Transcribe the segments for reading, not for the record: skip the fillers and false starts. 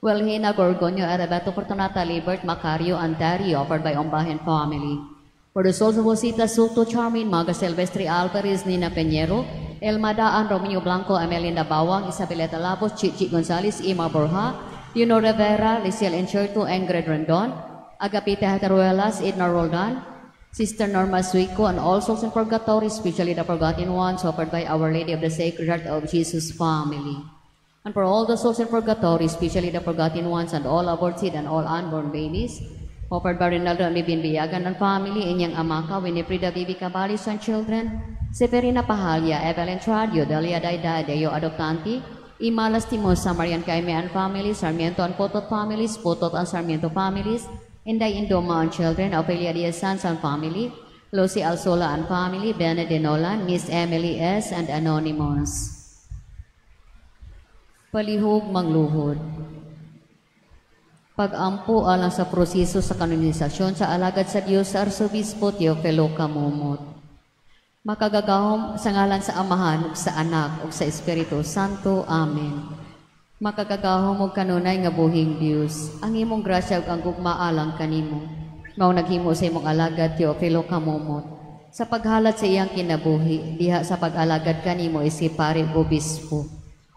Wilhena Gorgonio, Arabeto Fortunata, Libert, Macario, Antario, offered by Ombahin family. For the souls of Rosita Soto, Charmin, Maga Silvestre Alvarez, Nina Peñero, Elma Daan, Romeo Blanco, Amelinda Bawang, Isabeleta Labos, Chichi Gonzalez, Ima Borja, Leonor Rivera, Lisiel Encherto, Ingrid Rendon, Agapita Hataruelas, Edna Roldan, Sister Norma Suico, and all souls in purgatory, especially the forgotten ones, offered by Our Lady of the Sacred Heart of Jesus family. And for all the souls in purgatory, especially the forgotten ones, and all aborted and all unborn babies, offered by Rinaldo and Bibin Biagan and family, Inyang Amaka, Winifreda Bibi Cabalis and children, Severina Pahalia, Evelyn Tradio, Delia Daida, Deo Adoptanti, Ima Lastimosa, Marian Caime and family, Sarmiento and Potot families, Potot and Sarmiento families, Inday Indoma and children, Ophelia Diaz Sans and family, Lucy Alsola and family, Bene Denolan, Miss Emily S. and Anonymous. Palihog mangluhod. Pag-ampo alang sa proseso sa kanonisasyon sa alagad sa Dios sa Arsobispo Teofilo Camomot. Makagagahom sa ngalan sa Amahan ug sa Anak ug sa Espiritu Santo. Amen. Makagagahom og kanunay nga buhing Dios, ang imong grasya ug ang gugma alang kanimo. Mao naghimo sa imong alagad Teofilo Camomot sa paghalat sa iyang kinabuhi diha sa pag-alagad kanimo isip pari ug obispo.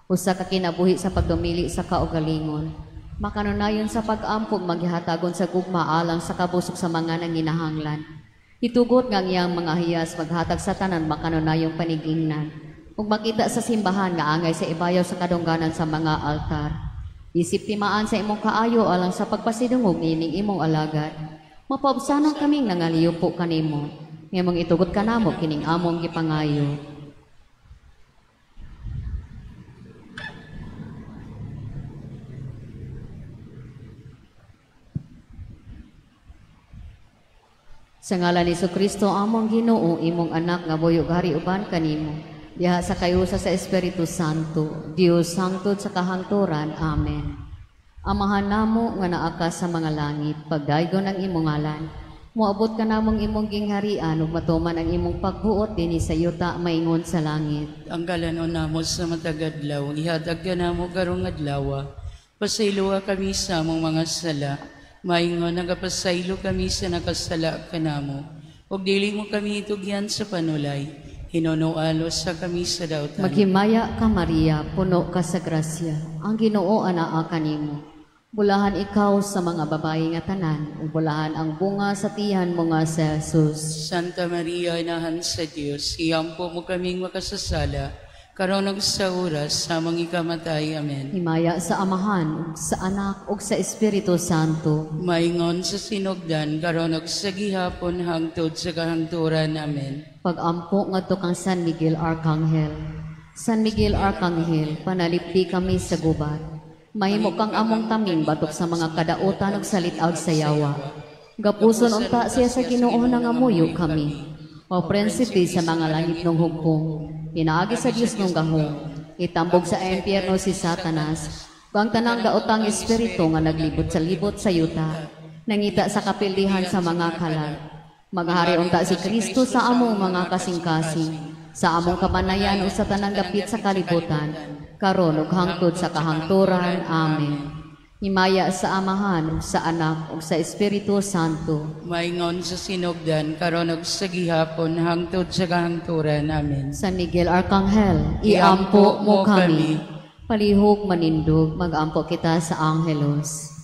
Usa ka kinabuhi sa pagdumili sa kaugalingon. Makanunayon sa pag-ampo maghihatagon sa gugma alang sa kabusok sa mga nanginahanglan. Itugot nga ang iyang mga hiyas maghatag sa tanan makanunayong panigingnan. Ug makita sa simbahan nga angay sa ibayaw sa kadungganan sa mga altar. Isip timaan sa imong kaayo alang sa pagpasidungog niining imong alagad. Mapaubsanon kaming nangaliyo po kanimo. Ngamong itugot kanamo kining among gipangayo. Sa ngalan ni Kristo among Ginoo, imong anak nga buyog hari uban kanimo. Diha sa kayusa sa Espiritu Santo, Dios hangtod sa kahangturan. Amen. Amahan namo nga naa ka sa mga langit, pagdaygon ang imong ngalan. Moabot ka namong imong gingharian ug matuman ang imong pagbuot dinhi sa yuta maingon sa langit. Ang kalanon namo sa matag adlaw, ihatag ka namo karong adlaw. Pasayloa kami sa among mga sala, maingon nagapasaylo kami sa nakasala kanamo. Ug dili mo kami itugyan sa panulay, hinunualos sa kami sa dautan. Maghimaya ka Maria, puno ka sa grasya. Ang Ginoo anaa kanimo. Bulahan ikaw sa mga babae nga tanan, ug bulahan ang bunga sa tiyan mo nga si Jesus. Santa Maria, inahan sa Dios, iampo mo kaming makasasala, karon ug sa oras sa among ikamatay. Amen. Himaya sa Amahan, ug sa Anak, ug sa Espiritu Santo. Maingon sa sinugdan, karon ug sa gihapon hangtod sa kahangturan. Amen. Pag-ampo ngadto kang San Miguel Arcangel. San Miguel Arcangel, panalipdi kami sa gubat. Mahimo kang among taming batok sa mga kadautan ug salit-ag sa yawa. Gapuson unta siya sa Ginoo nangamuyo kami. O prinsipe sa mga langit nung hugpong, pinaagi sa Dios nung gahom, itambog sa impyerno si Satanas, ug ang tanang daotang espiritu nga naglibot sa libot sa yuta, nangita sa kapildihan sa mga kalag. Maghari unta si Kristo sa among mga kasing-kasing, sa among kabanayan o sa tanang dapit sa kalibutan, karon ug hangtod sa kahangturan. Amen. Himaya sa Amahan, ug sa Anak, ug sa Espiritu Santo. Maingon sa sinugdan, karon ug sa gihapon, hangtod sa kahangturan. Amen. San Miguel Arcangel, iampo mo kami. Palihog manindog, magampo kita sa Angelos.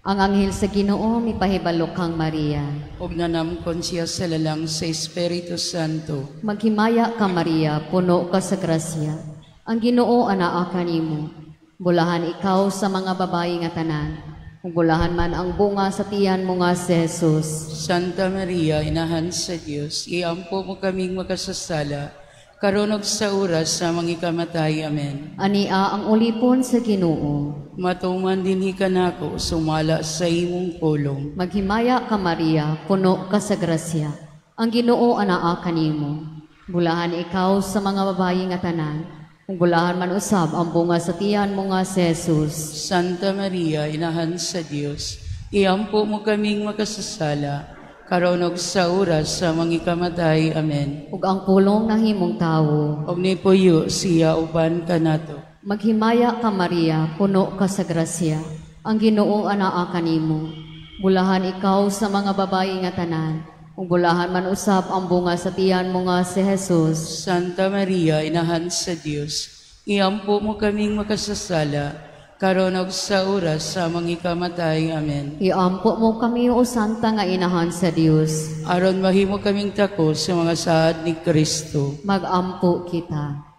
Ang anghel sa Ginoo mipahibalo kang Maria. Ug nanamkon siya sa lalang sa Espiritu Santo. Maghimaya ka Maria, puno ka sa grasya. Ang Ginoo anaa kanimo. Bulahan ikaw sa mga babayi nga tanan. Ug bulahan man ang bunga sa tiyan mo nga si Jesus. Santa Maria, inahan sa Dios, iampo mo kaming makasasala, karon ug sa oras sa among ikamatay. Amen. Ania ang ulipon sa Ginoo. Matuman dinhi kanako sumala sa imong pulong. Maghimaya ka Maria, puno ka sa grasya. Ang Ginoo anaa kanimo. Bulahan ikaw sa mga babayi nga tanan. Ug bulahan man usab ang bunga sa tiyan mo nga si Jesus. Santa Maria, inahan sa Dios, iampo mo kaming makasasala, karon ug sa oras sa among ikamatay. Amen. Ug ang pulong nahimong tawo. Ug nipuyo siya uban kanato. Maghimaya ka, Maria, puno ka sa grasya. Ang Ginoo anaa kanimo. Bulahan ikaw sa mga babayi nga tanan, ug bulahan man usab ang bunga sa tiyan mo nga si Jesus. Santa Maria, Inahan sa Dios, iampo mo kaming makasasala, karon ug sa oras sa among ikamatay. Amen. Iampo mo kami, o Santa nga Inahan sa Dios, aron mahimo kaming takos sa mga saad ni Kristo. Magampo kita.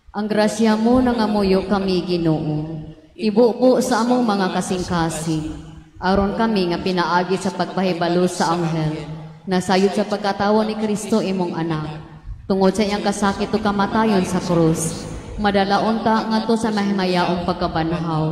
Ang grasya mo nangamuyo kami, Ginoo. Ibubo sa among mga kasing-kasing, aron kami nga pinaagi sa pagpahibalo sa anghel, nasayod sa pagkatawo ni Kristo imong anak, tungod sa iyang kasakit ug kamatayon sa krus, madala unta ngadto sa mahimayaong pagkabanhaw.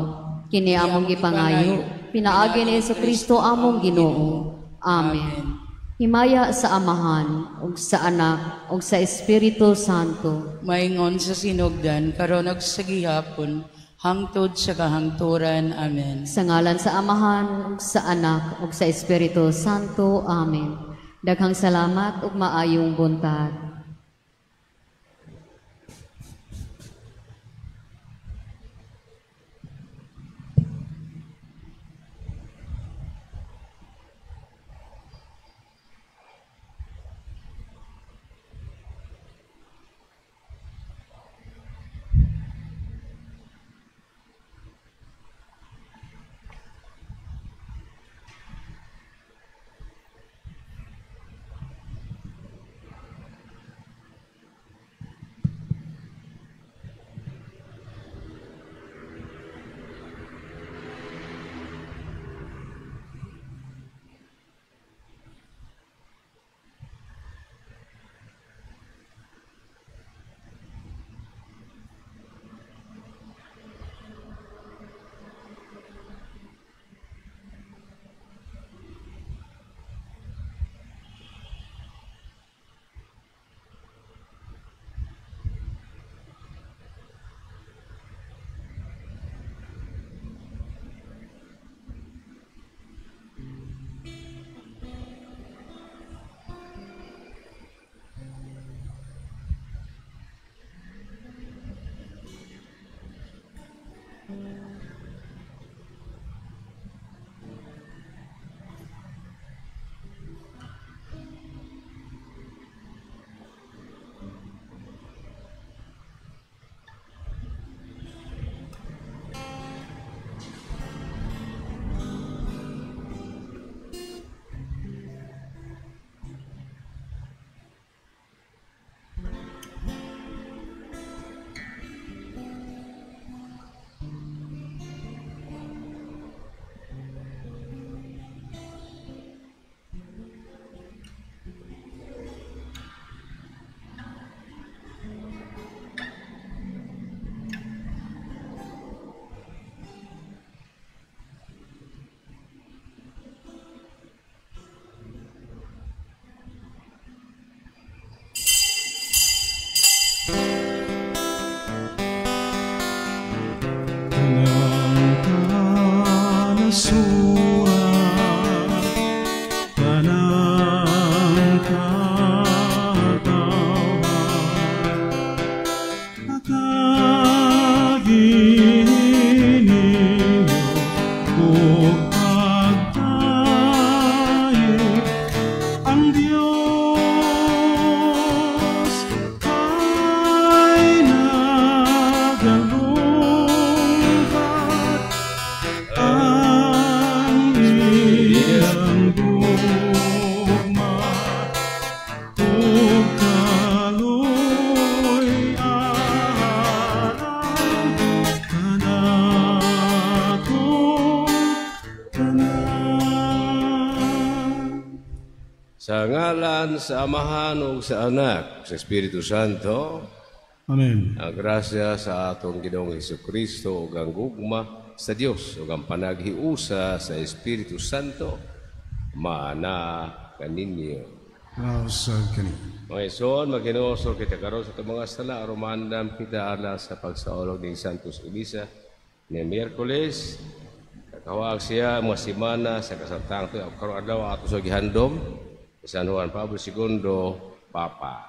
Kini among gipangayo, pinaagi ni Jesu-Kristo among Ginoo. Amen. Himaya sa Amahan, ug sa Anak, ug sa Espiritu Santo. Maingon sa sinugdan, karon ug sa gihapon, hangtod sa kahangturan. Amen. Sa ngalan sa Amahan, ug sa Anak, ug sa Espiritu Santo. Amen. Daghang salamat ug maayong buntag. Sa ngalan sa Amahan ug sa Anak, sa Espiritu Santo. Amen. Ang grasya sa atong Ginoong Hesukristo ug ang gugma sa Dios ug ang panaghiusa sa Espiritu Santo maana kaninyo. Mausab kani. Mga igsoon, maghinusor kita karon sa atong mga sala aron maandam kita alas sa pagsaulog ning Santos Misa ni Miyerkules. Kakawag siya mga semana sa kasantang karon adlaw ato sa gihandom San Juan Pablo II, Papa.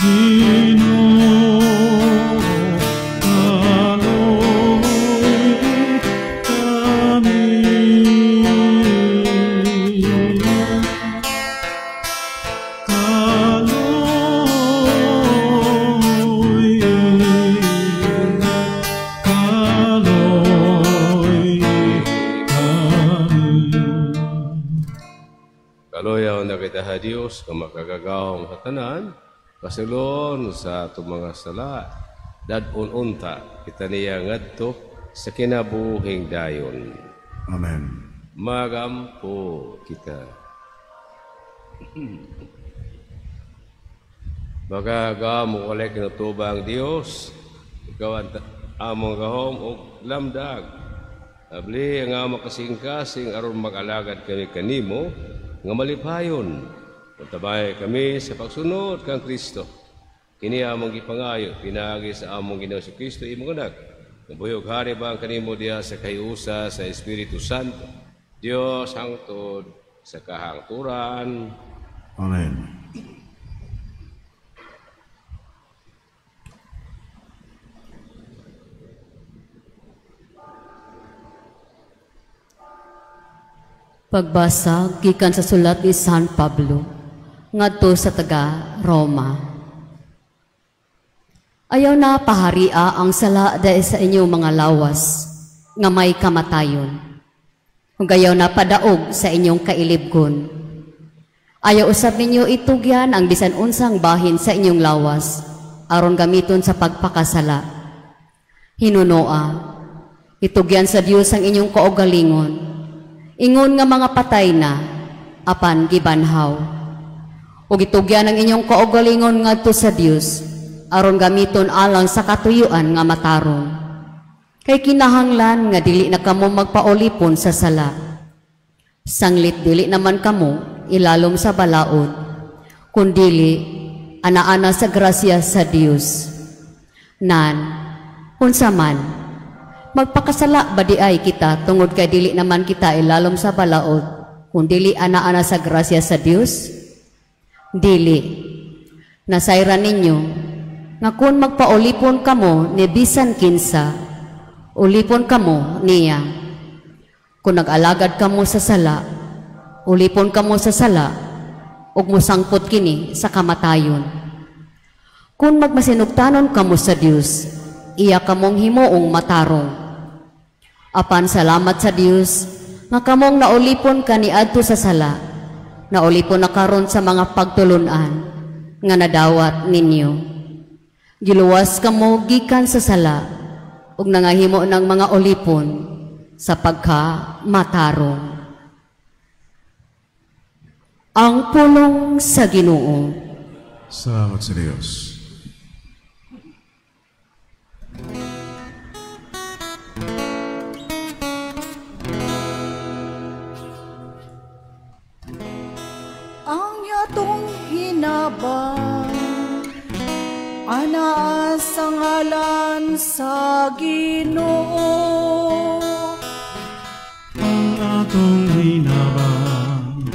Ginoo, kaloy kami. Kaloy, kaloy kami. Kaloyaw na kita ha Dios, nga makagagahom sa tanan, pasilon sa atong mga sala, dad-on unta kita niya ngadto sa kinabuhing dayon. Amen. Magampo kita. Magagamo walay kinutubang Dios, ikaw ang among gahom og lamdag. Abli ang among kasing-kasing aron mag-alagad kami kanimo nga malipayon. Puntabay kami sa pagsunod kang Kristo. Kini among gipangayo pinaagi sa among Ginoo si Kristo imong anak. Buyog hari ba ang kanimo diha sa kayusa sa Espiritu Santo. Dios hangtod sa kahangturan. Amen. Pagbasa gikan sa sulat ni San Pablo ngadto sa taga Roma. Ayaw na paharia ang sala dahil sa inyong mga lawas nga may kamatayon. Ug ayaw na padaog sa inyong kailibgon. Ayaw usab ninyo itugyan ang bisan unsang bahin sa inyong lawas aron gamiton sa pagpakasala. Hinunoa, itugyan sa Dios ang inyong kaugalingon. Ingon nga mga patay na, apan gibanhaw. Ug itugyan ang inyong kaugalingon ngadto sa Dios, aron gamiton alang sa katuyuan nga matarong. Kay kinahanglan nga dili na kamo magpaulipon sa sala. Sanglit dili naman kamo ilalom sa balaod, kundili ana-ana sa grasya sa Dios. Nan, unsa man, magpakasala ba di ay kita tungod kay dili naman kita ilalom sa balaod, kundili ana-ana sa grasya sa Dios? Dili. Nasayran ninyo nga kung magpaulipon kamo ni bisan kinsa, ulipon kamo niya. Kung nag-alagad kamo sa sala, ulipon kamo sa sala, ug mosangpot kini sa kamatayon. Kung magmasinugtanon kamo sa Dios, iya kamong himuong matarong. Apan salamat sa Dios nga kamong naulipon kaniadto sa sala, naulipon na karon sa mga pagtulun-an nga nadawat ninyo. Giluwas kamo gikan sa sala ug nangahimo ng mga ulipon sa pagka matarong. Ang pulong sa Ginoo. Salamat sa Dios. Ang yatong hinabang anaa sa ngalan sa Ginoo. Ang atong hinabang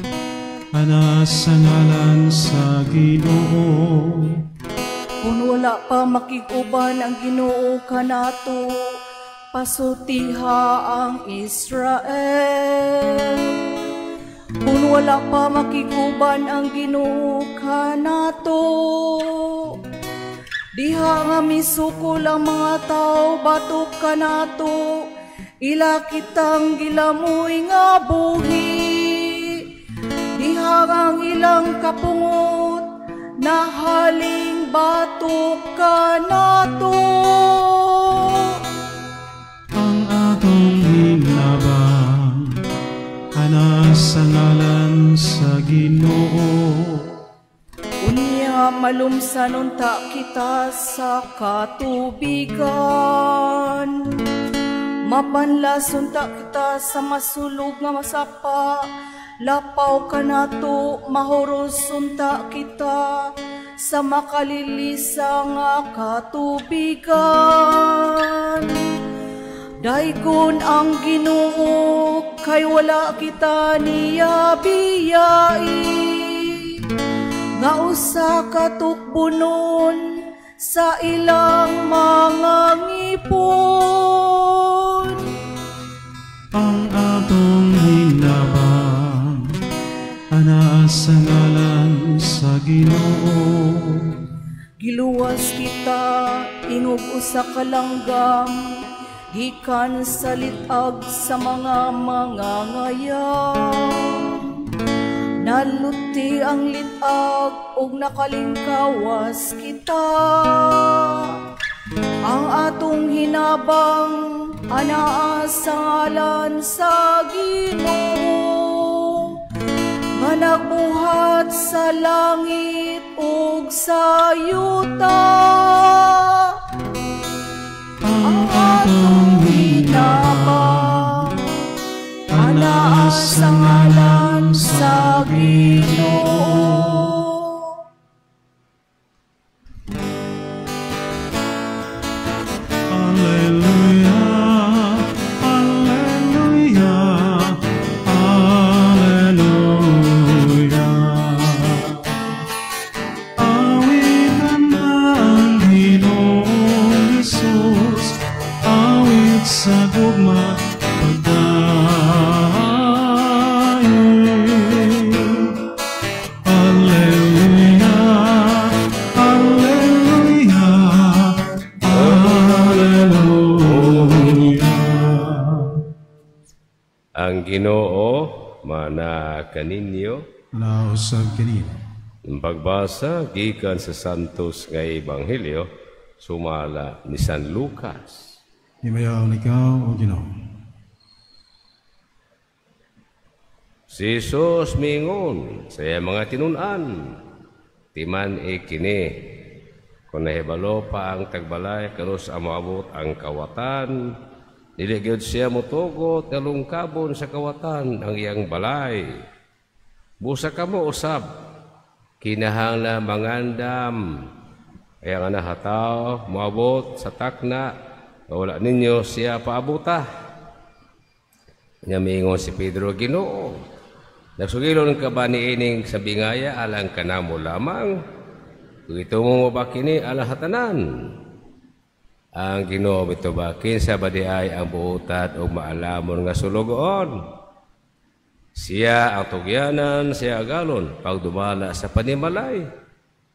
ana sa ngalan sa Ginoo. Kung wala pa makig-uban ang Ginoo kanato, pasultiha ang Israel. Kung wala pa makig-uban ang Ginoo kanato, diha nga misukol ang mga tao batok kanato, ila kitang gilamoy nga buhi. Diha nga ang ilang kapungot, nahaling batok kanato. Ang atong hinabang ana sa ngalan sa Ginoo. Unya malumsan unta kita sa katubigan, mapanlas unta kita sa masulog nga masapa, lapaw kanato mahuros unta kita sa makalilisa nga katubigan. Daygon ang Ginoo kay wala kita niya biyai. nga usa ka tukbonon sa ilang mga ngipon. Ang atong hinabang anaa sa ngalan sa Ginoo. Giluwas kita ingog usa ka langgam gikan sa lit-ag sa mga mangangayam. Naluti ang lit-ag ug nakalingkawas kita. Ang atong hinabang anaa sa ngalan sa Ginoo, nga nagbuhat sa langit ug sa yuta. Ang atong hinabang anaa sa ngalan sa Ginoo. Alleluia, alleluia, alleluia. Awitan na ang Ginoong Hesus, awit sa gugma pagdayon. Alleluia, alleluia, alleluia. Ang Ginoo mana kaninyo. Nausab kanino. Ang pagbasa gikan sa Santos nga Ebanghelyo sumala ni San Lucas. Himayaon ikaw, o Ginoo. Si Jesus miingon sa iyang mga tinun-an, timan e kini, kung nahibalo pa ang tagbalay kanus moabot ang kawatan, dili gyud siya motugot nga lungkabon sa kawatan ang iyang balay. Busa kamo usab, kinahanglan mangandam, kaya nga nahataw moabot sa takna, wala ninyo siya paabuta. Nya miingon si Pedro, Ginoo, nagsugilon ka ba niining sa bingaya alang kanamo lamang? Kung ito mo ba kini alang hatanan? Ang Ginoo mituba, kinsa ba di ay ang buotan o maalamon nga sulugoon? Siya ang tugyanan, siya agalon, pagdumala sa panimalay,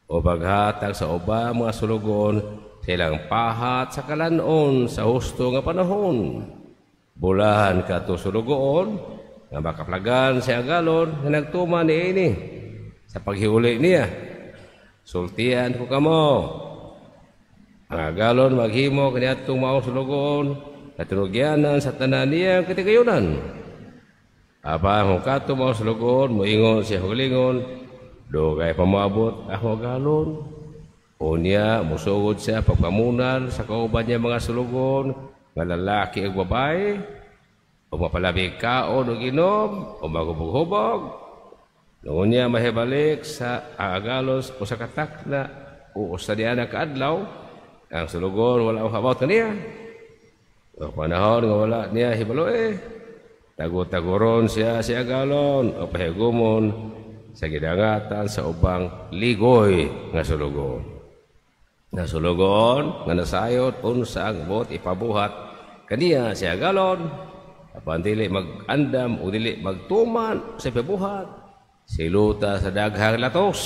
o paghatag sa ubang mga sulugoon sa ilang pahat sa kalanon sa husto nga panahon. Bulahan ka to sulugoon, nga makaplagan sa agalon, nga nagtuma niini sa paghiuli niya. Sultian ko kamo, ang agalon maghimo kaniadtong maong sulugoon, katinugyanan sa tanan niyang katigayunan. Apan kung kadto maong sulugoon, moingon siya hugalingon, dugay pa moabot ako agalon. Unya mosugod siya pagpamunal sa kauban niya mga sulugoon, nga lalaki ug babae, o mapalabig kaon ug inom, o maghubog-hubog. Unya mahibalik sa agalon o sa katakna o sa diana kaadlaw, ang sulugoon wala ang habot kaniya. O panahon nga wala niya hibalo tago-tagoron siya si agalon o pahigumon sa gidangatan sa ubang ligoy nga sulugoon. Nga sulugoon nga nasayod unsa ang buot ipabuhat kaniya si agalon, apan dili mag-andam o dili magtuman sa ipabuhat, siluta sa daghang latos.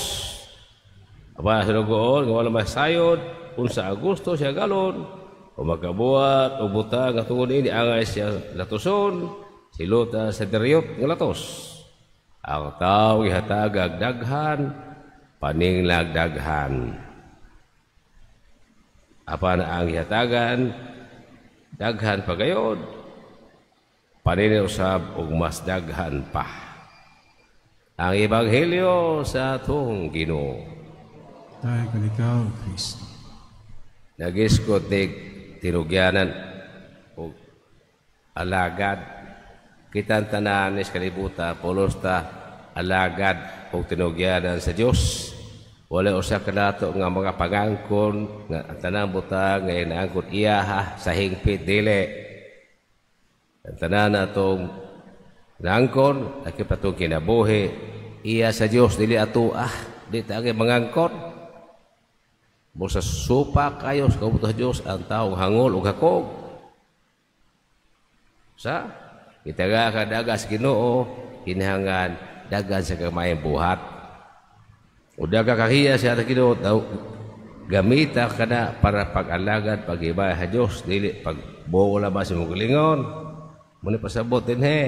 Apan sulugoon nga wala masayod unsa ang gusto si agalon o magkabuhat o butang nga tungod ini angay siya latoson, siluta sa deriyot nga latos. Ang tao gihatag ag daghan, paninglag daghan. Apan ang gihatagan daghan pagayod, paninil usab og mas daghan pa. Ang Ebanghelyo sa atong Ginoo. Dahil kan ikaw, Kristo. Nagiskot ni tinugyanan og alagad. Kitang tanan is kalibutan, pulos ta alagad og tinugyanan sa Dios. Wala usa kanato nga mga pangangkon nga ang tanang butang nga naangkon iyaha sa hingpit dili. Ang tanan atong naangkon lakip atong kinabuhi iya sa Dios dili ato Di ta agi mangangkon. Busa supa kayo sa kabuto sa Dios ang taong hangol ug hakog. Sa itaga ka daga sa Ginoo, kinahanglan dagan sa kamayang buhat. O daga kahiya siya sa Ginoo, gamita ka na para pag-alagad, pag-ibay sa Dios, dili pagbuo ba sa mong galingon. Muna pasabot din he.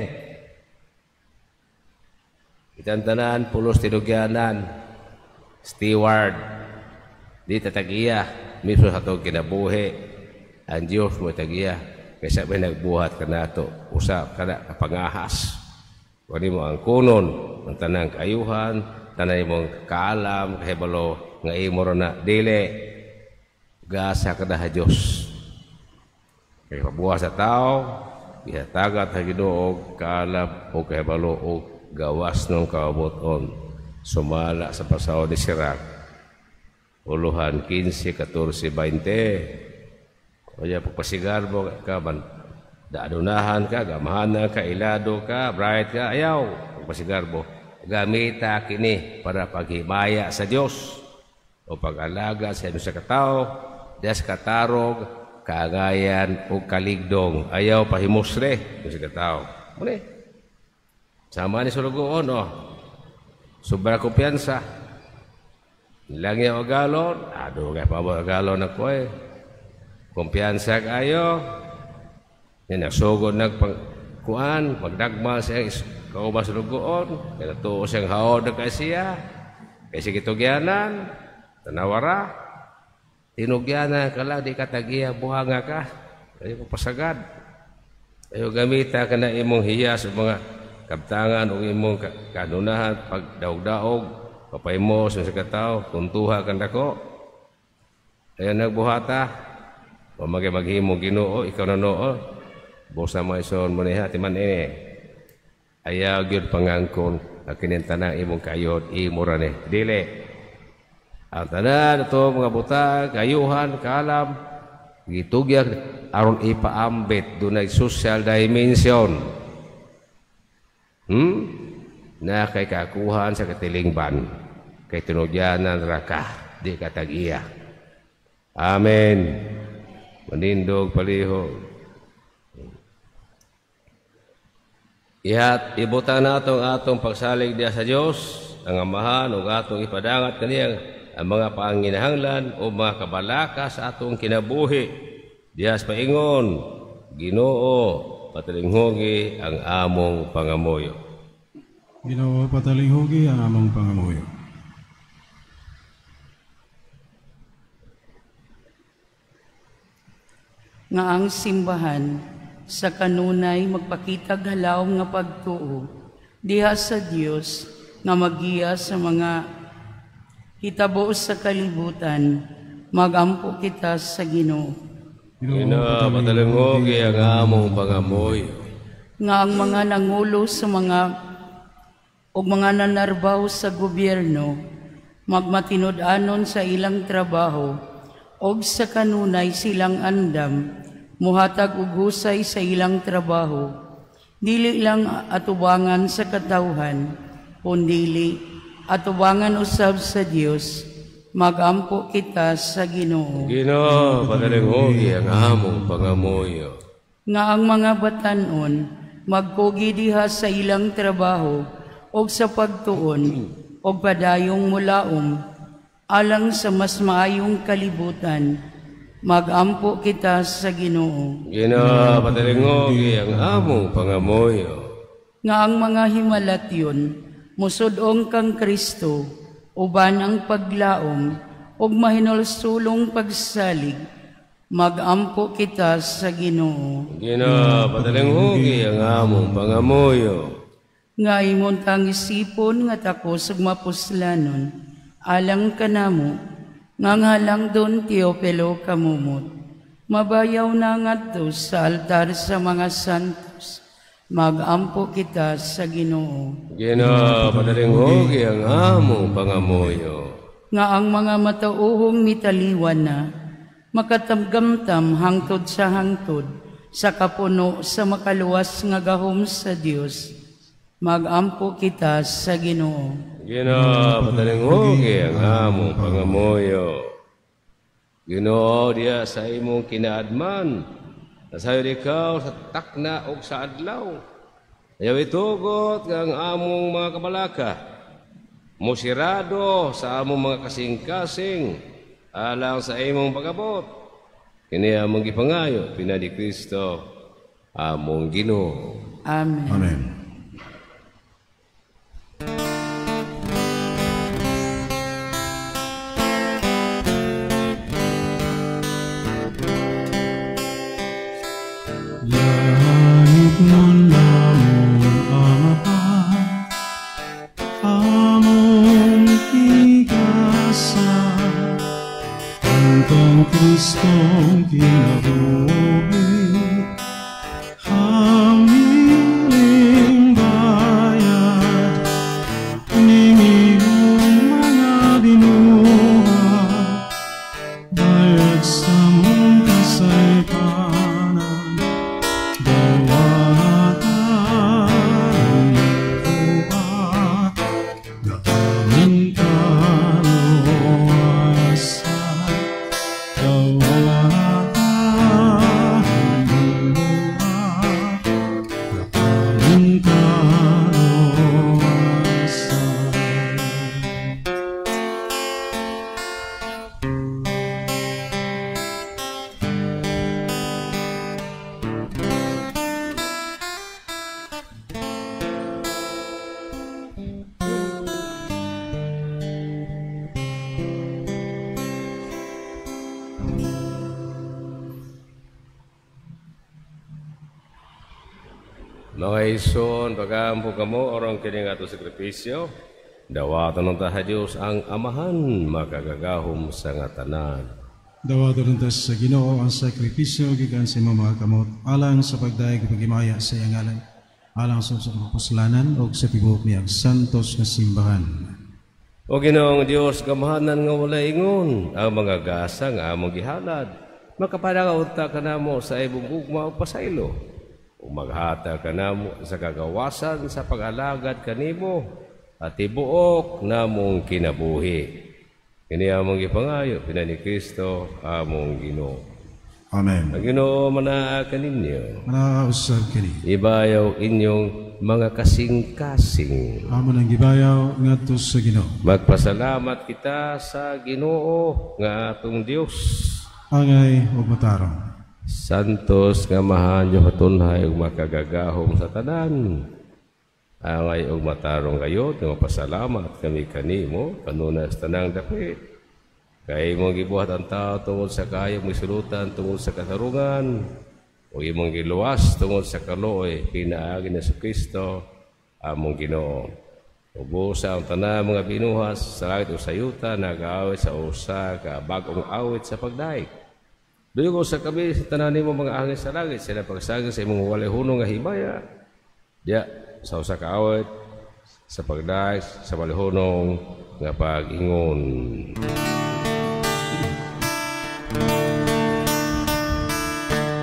Itantanan, pulos tinugyanan, steward, di tatagiya, mismo sa itong kinabuhi, ang Diyos mo tagiya, kaysa may nagbuhat ka na ito, usap ka na, kapangahas. Kunin mo ang kunon, ang tanang kaayuhan, tanay mong kaalam, kahibalo, nga imo na, dili, gasa ka na sa Diyos. Kaya pabuha sa tao, ihatagat sa Ginoo, kaalam, o kahibalo, o gawas ng kabuton, sumala sa pasaw ni Sirach. Uluhan 15, 14, 20. Kaya pagpasigar mo ka, daadunahan ka, gamahanan ka, ilado ka, bright ka, ayaw. Pagpasigar mo, gamita kini para paghimaya sa Diyos o pag-alaga sa iyong sa katao, des katarog, kaangayan o kaligdong. Ayaw pahimusre sa katao. Muna. Sama ni sulugoon, oh. Sobra kumpiyansa. Langya o galon, ado kay pabo galon ako eh. Kumpiyansa kayo. Yan, nagsugod nagpagkuan, magdagma siya, kauba sulugoon, kaya natuo siyang haod na kay siya, kay siya kitugyanan, tanawara, tinugyanan ka lang, di ka tagiya, buhanga ka, kayo pasagad. Kayo gamita ka na imong hiya sa mga kabtangan o imong kanunahan, pagdaog-daog, papay mo sa katao, tuntuha kang dako. Ayan nagbuhata, pamagay maghimo Ginoo, ikaw na noo, busa mo ison mo niya, timan ini. Ayaw gyud pangangkon, ang kinintanang imong kayod, imo ra ni. Dili. Ang tanan ito, mga butang, kayuhan, kaalam, gitugyan, aron ipaambit, dunay social dimension. Na kay kakuhaan sa katilingban, kay tinugyanan raka, di katagiya. Amen. Manindog palihog. Ihat, ibutan nato ang atong pagsalig diya sa Dios, ang Amahan ug atong ipadangat kaniya ang mga panginahanglan o mga kabalaka sa atong kinabuhi. Diya sa paingon, Ginoo, patalinghugi ang among pangamuyo. Ginoo, patalinghugi ang among pangamuyo. Nga ang simbahan sa kanunay magpakitag halawom nga pagtuo diha sa Dios nga magiya sa mga hitabo sa kalibutan, magampo kita sa Ginoo. Ginoo, patalinghugi ang among pangamuyo. Nga ang mga nangulo sa mga og mga nanarbaho sa gobyerno magmatinud-anon sa ilang trabaho og sa kanunay silang andam muhatag og husay sa ilang trabaho, dili lang atubangan sa katawhan kundili atubangan usab sa Dios. Magampo kita sa Ginoo. Ginoo, patalinghugi ang among pangamuyo. Nga ang mga batan-on magkugi diha sa ilang trabaho og sa pagtuon og padayong mulaom alang sa mas maayong kalibutan, magampo kita sa Ginoo. Ginoo, patalinghugi ang among pangamuyo. Nga ang mga himalatyon musud-ong kang Kristo uban ang paglaom ug mahinulsulong pagsalig, magampo kita sa Ginoo. Ginoo, patalinghugi ang among pangamuyo. Nga imong tangisipon nga takos ug mapuslanon alang kanamo nga halang don Teopelo kamumot, mabayaw na ngadto sa altar sa mga santos, magampo kita sa Ginoo. Ginoo, patalinghugi ang among pangamuyo. Nga ang mga matauhong mitaliwan na makatamgamtam hangtod sa hangtod sa kapuno sa makaluwas nga gahom sa Dios, Magampo kita sa Ginoo. Ginoo, patalinghugi ang among pangamuyo. Ginoo, diya sa imong kinaadman, nasayod ikaw sa takna ug sa adlaw. Ayaw itugot nga ang among mga kabalaka, musirado sa among mga kasing-kasing, alang sa imong pag-abot. Kini among gipangayo, pinadi Kristo, among Ginoo. Amen. Amen. Langit nun namong Amahan, among igasa, hanggang Kristong kinabuhi, hamiling bayad, ning iyong mga binuhat, bayad sa mong kasaypanan, dawatan buhat, aming kaluwasan, dawatan buhat, aming kaluwasan. Mga ison, pagampo kamo, orong kini nga ato sakripisyo, dawatan ng taha Diyos ang Amahan, makagagahom sa nga tanan. Dawatan unta sa Ginoo ang sakripisyo gikan sa imong mga kamot alang sa pagdayeg ug paghimaya sa iyang ngalan, alang sa usa ka kapuslanan ug sa tibuok niyang santos nga simbahan. O Ginoong Diyos, kamahanan nga wala ingon ang mga gasa nga among gihalad, makapanagaunta kanamo sa imong gugma ug pasaylo, ug maghatag kanamo sa kagawasan sa pag-alagad kanimo at tibuok namong kinabuhi. Kini among gipangayo pinani Kristo among Ginoo. Amen. Ang Ginoo manaa kaninyo. Manausab kini. Ibayaw inyong mga kasing-kasing. Amo nang gibayaw ngadto sa Ginoo. Magpasalamat kita sa Ginoo nga atong Dios. Angay ug matarong. Santos nga mahanyo hatunhay ug makagagahom sa tanan. Angay ug matarong kayo, pasalamat kami kanimo kanunay sa tanang dapit. Kay imong gibuhat ang tao tungod sa kaayo mong isulutan tungod sa katarungan, ug imong giluwas tungod sa kaluoy pinaagi ni Kristo among Ginoo. Ubusa ang tanan mga binuhas sa langit ug sa yuta, nagaawit sa usa ka bag-ong awit sa pagdaig. Duygo sa kami sa tanan nimo mga angel sa langit, sila pagsagin sa imong walay hunong nga himaya. Diya sa usa ka awit sa pagdaig sa walay hunong nga pag-ingon.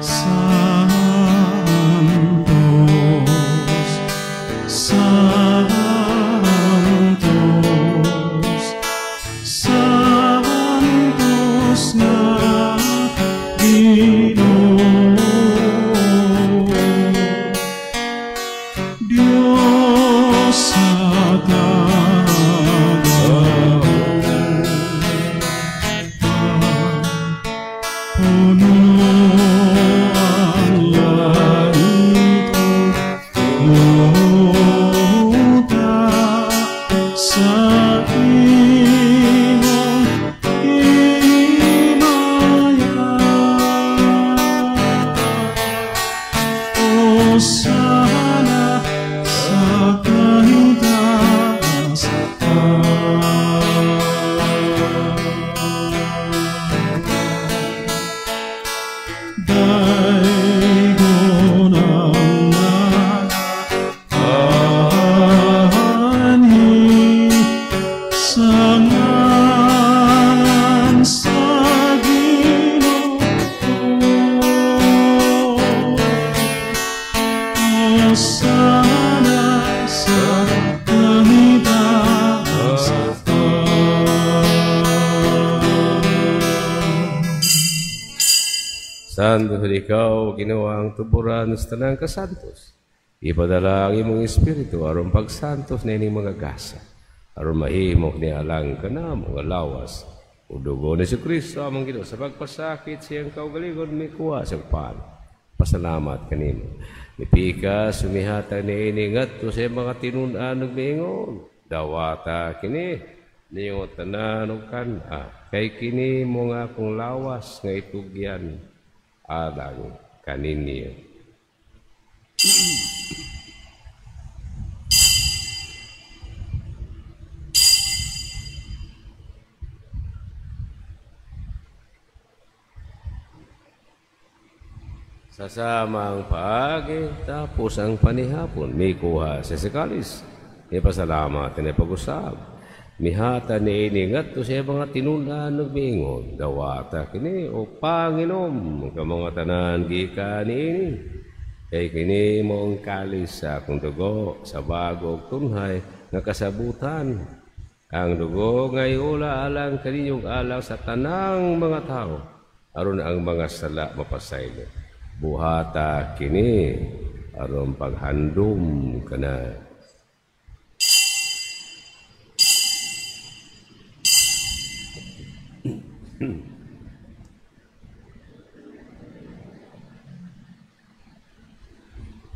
Santos, Santos, Santos nga Ginoo, Dios sa kagahom. Santo ikaw, Ginoo, ang tuburan sa tanang kasantos. Ipadala ang imong espiritu aron pagsantos niining mga gasa, aron mahimo ni alang kanamo nga lawas ug dugo ni Kristo among Ginoo sa pagpasakit siyang kaugalingon mikuha sa pan. Pasalamat kanimo. Mipikas sumihatag niini ngadto sa mga tinun-an ug miingon, dawata kini ninyo tanan ug kan-a, kay kini mo nga akong lawas nga itugyan alang kaninyo. Sa samang paagi, tapos ang panihapon, mikuha sa sikalis, ipasalamat na pag-usab. Mihata ni ini ngadto sa mga tinun-an ug miingon, dawata kini o Panginom ka mga tanan gikan niini. Kay kini mo ang kalis sa akong dugo sa bago ug tunhay nga kasabutan. Ang dugo nga iula alang kaninyong alang sa tanang mga tao, aron ang mga sala mapasaylo. Buhata kini aron paghandom kana.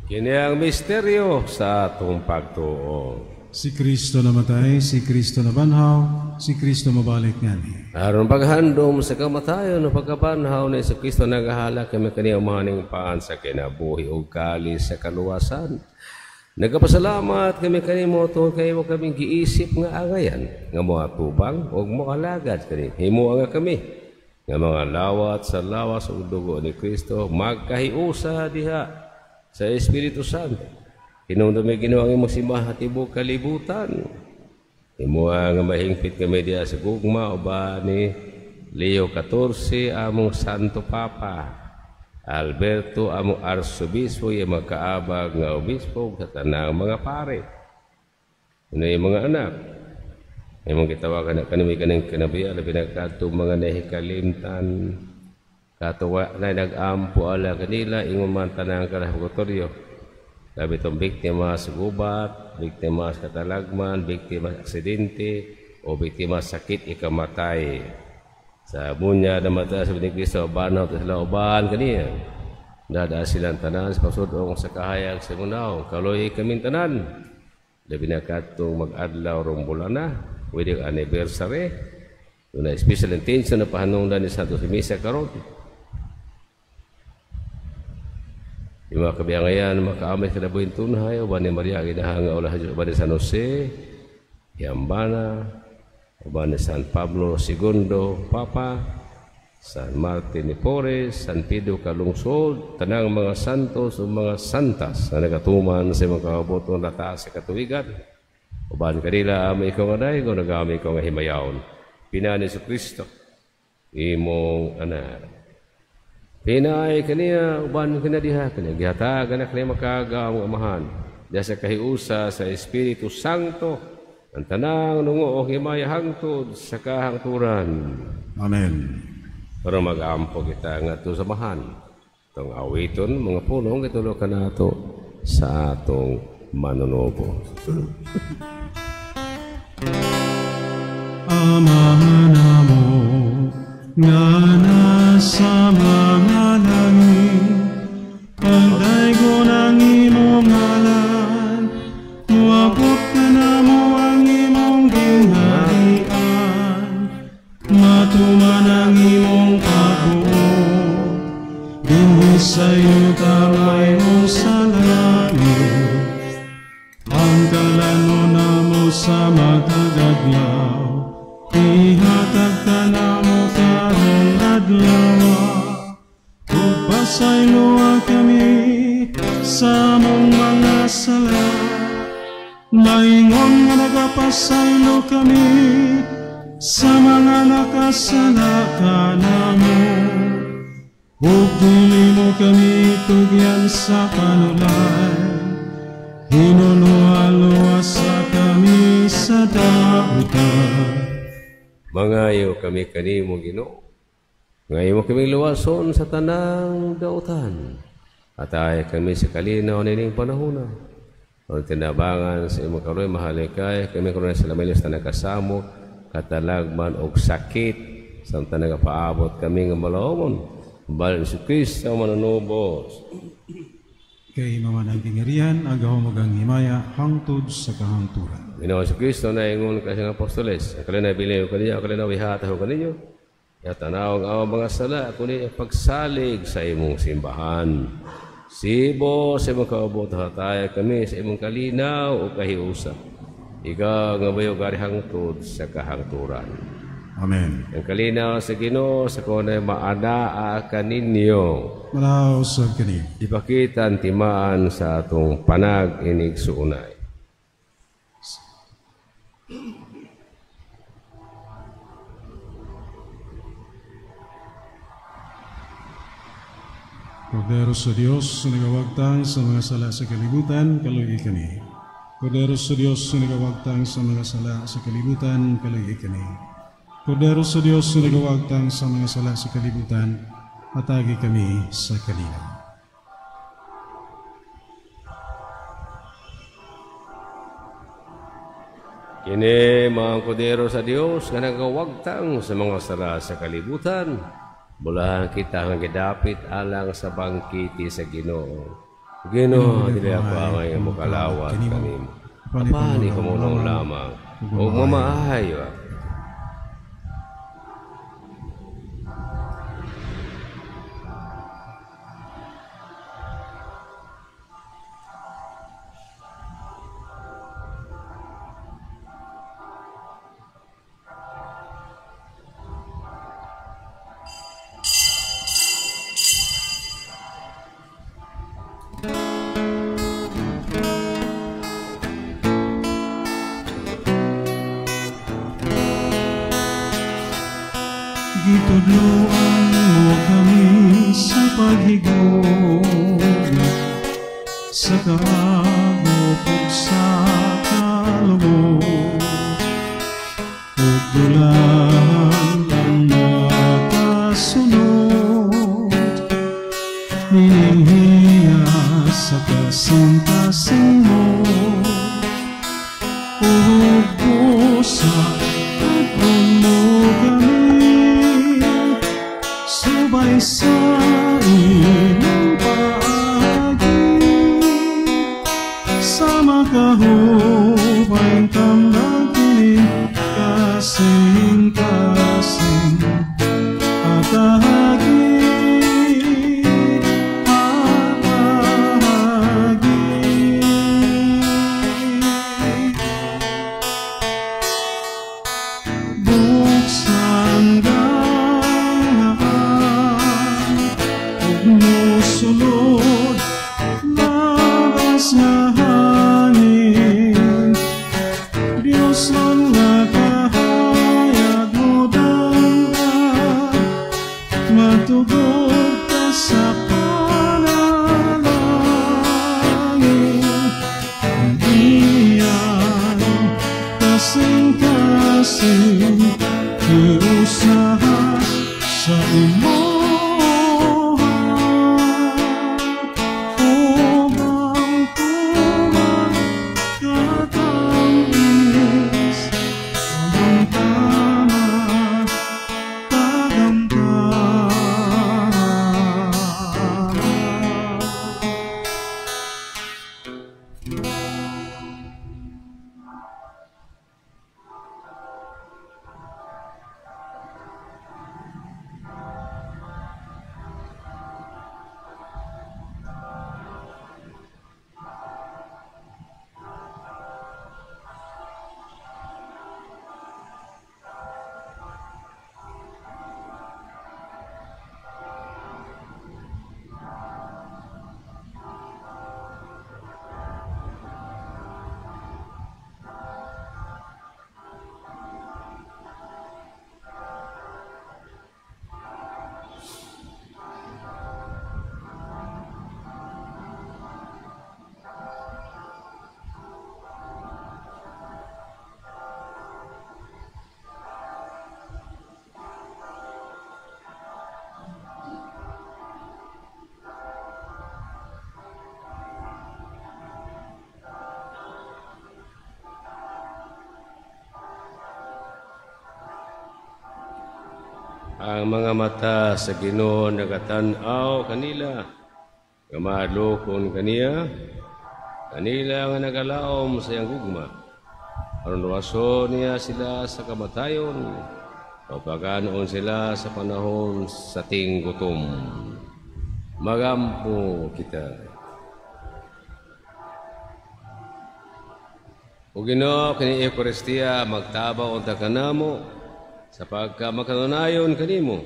Kini ang misteryo sa atong pagtuo. Si Kristo namatay, si Kristo nabanhaw, si Kristo mabalik ngani. Aron paghandom sa kamatayon o pagkabanhaw ni Kristo, nagahala kami kaniya umahaning paan sa kinabuhi o kalis sa kaluwasan. Nagapasalamat kami kanimo tungod kay imo kaming giisip nga angayan nga moatubang ug moalagad kani. Himo nga kami nga mga lawat sa lawas ug dugo ni Kristo magkahiusa diha sa Espiritu Santo. Hinumdumi Ginoo ang imong simbahan tibuok kalibutan. Himo nga mahingpit kami diha sa gugma uban ni Leo XIV among Santo Papa, Alberto among Arsobispo, iyang makaabag nga obispo sa tanang mga pare. Ano yung mga anak? Imong gitawagan na kanimi kaning kinabiya, labi na kadtong mga nahikalimtan, katuwa na nag-ampo ala kanila, ingon man tanang kalaboratorio. Labi itong biktima sa gubat, biktima sa katalagman, biktima sa aksidente, o biktima sa sakit ikamatay. Sa bunya na mata sa ni Kristo, banaw ta sila uban kaniya. Dada silang tanan sa pasudong sa kahayag sa munaw. Kaloy kaming tanan. Labi na katong mag-adlaw rong bulana, wedding anniversary. Doon na special intention na pahanungdan ni Santo Misa karon. Yung mga kabiyangayan, makaamay kinabuhin tunhay, uban ni Maria, ginahanga ulah Diyos, uban ni San Jose, Yambana, uban ni San Pablo II, Papa, San Martin de Porres, San Pedro Calungsod, tanang mga santos o mga santas na nagatuman sa mga kabutong lataas sa katuwigan. Uban kanila, amay ikaw nga daygo, nagami ikaw nga himayaon. Pinani sa Kristo, imong anak. Pinay kaniya, uban kinadiha, kaniya gihatagan na kaniya makagaw ang amahan. Diya sa kahiusa sa Espiritu Santo, ang tanang nungo o himaya hangtod sa kahangturan. Amen. Pero mag-ampo kita nga ito sa amahan. Itong awiton, mga pulong, itulo ka nato sa atong manunobo. Amahan namo nga nasa mga langit, pagdaygon ang imong ngalan, moabot kanamo ang imong gingharian, matuman ang imong pagbuot, dinhi sa yuta mayon sa langit. Ang kalanon namo sa matag adlaw, ihatag kanamo karong adlaw, ug pasayloa kami sa among mga sala, maingon nga nagapasaylo kami sa mga nakasala kanamo. Ug dili mo kami tugyan sa kanulay, hinunuhaluwasa kami sa dautan. Mangayo kami kanimo, Ginoo. Nga imo kaming luwason sa tanang dautan. At ay kami sa kalinaw nining panahona. Ang tinabangan sa imong kaluoy mahalikay kami karon sa lamilos na nagkasamo katalagman og sakit samtang nagapaabot kami nga malawon. Balik si Kristo manunubos. Kay maman ang kingarian, ang gahom ug ang himaya hangtod sa kahangturan. Ginoo si Kristo na ingon ka siyang apostoles. Ang kalinaw bilin ko kaniyo, ang kalinaw ihatag ko kaninyo. Tanaw ang among mga sala, kundi ang pagsalig sa imong simbahan. Sibo sa imong kaubot, hataya kami sa imong kalinaw o kahiusa. Ikaw nga bayo gari hangtod sa kahangturan. Amen. Ang kalinaw sa Ginoo sa kunay maanaa kaninyo. Manaw sab kani. Ipakita ang timaan sa atong panag-inigsuunay. Kordero sa Dios na nagawagtang sa mga sala sa kalibutan, kaluoy kami. Kordero sa Dios na nagawagtang sa mga sala sa kalibutan, kaluoy kami. Kordero sa Dios na nagawagtang sa mga sala sa kalibutan, atagi kami sa kalinaw. Kini mga kordero sa Dios nga nagawagtang sa mga sala sa kalibutan, bulahan kita ang gidapit alang sa bangkiti sa Ginoo. Ginoo, dili ako angay nga mokalawat kanimo. Apan ikaw lamang ug mamaayo. Gitudloan mo kami sa paghigog, sa kaagop ug sa kalubog, ug dulahan ang makasunod, nininghiya sa kasing-kasing mo, ug busa at mo kami. Subay sa imong paagi, sa makahupay tambag kini, kasing-kasing atagi, atagi. Buksan sulod labas nga hangin, Diyos ang nakahayag mo danga, matugod ka sa panalangin, ang iyang kasing-kasing kiusaha sa imo. Ang mga mata sa Ginoo nagatan-aw kanila, nga mahadlokon kaniya, kanila nga nagalaom sa iyang gugma. Aron luwason niya sila sa kamatayon, o paganoon sila sa panahon sa tinggutom. Magampo kita. O Ginoo, kini Eucharistia magtabaw unta kanamo sa pagkamakanunayon kanimo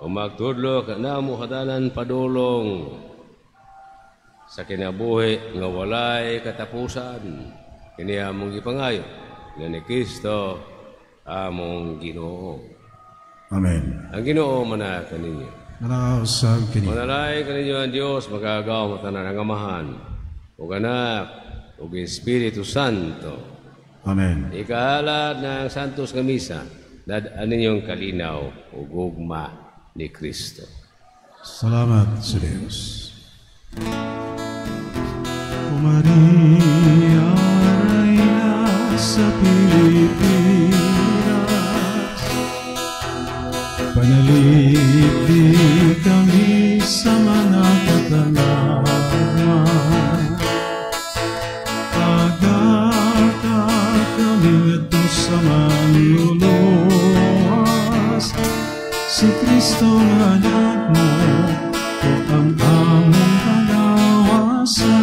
o magtudlo kanamo hadalan padulong sa kinabuhi nga walay katapusan. Kini among gipangayo nga ni Kristo among Ginoo. Amen. Ang Ginoo mana kaninyo. Manausab kini. Manalay kaninyo ang Dios magagaw matanan ang Amahan ug Anak ug Espiritu Santo. Amen. Ikahalad ng Santos nga Misa, dad-an ninyong kalinaw ug gugma ni Kristo. Salamat sa Dios. O Maria, Reyna sa Pilipinas, panalipdi kami sa mga katalagman. Agata kami ngadto sa manluluwas, si Kristo nga anak mo, ug ang among kalawasan.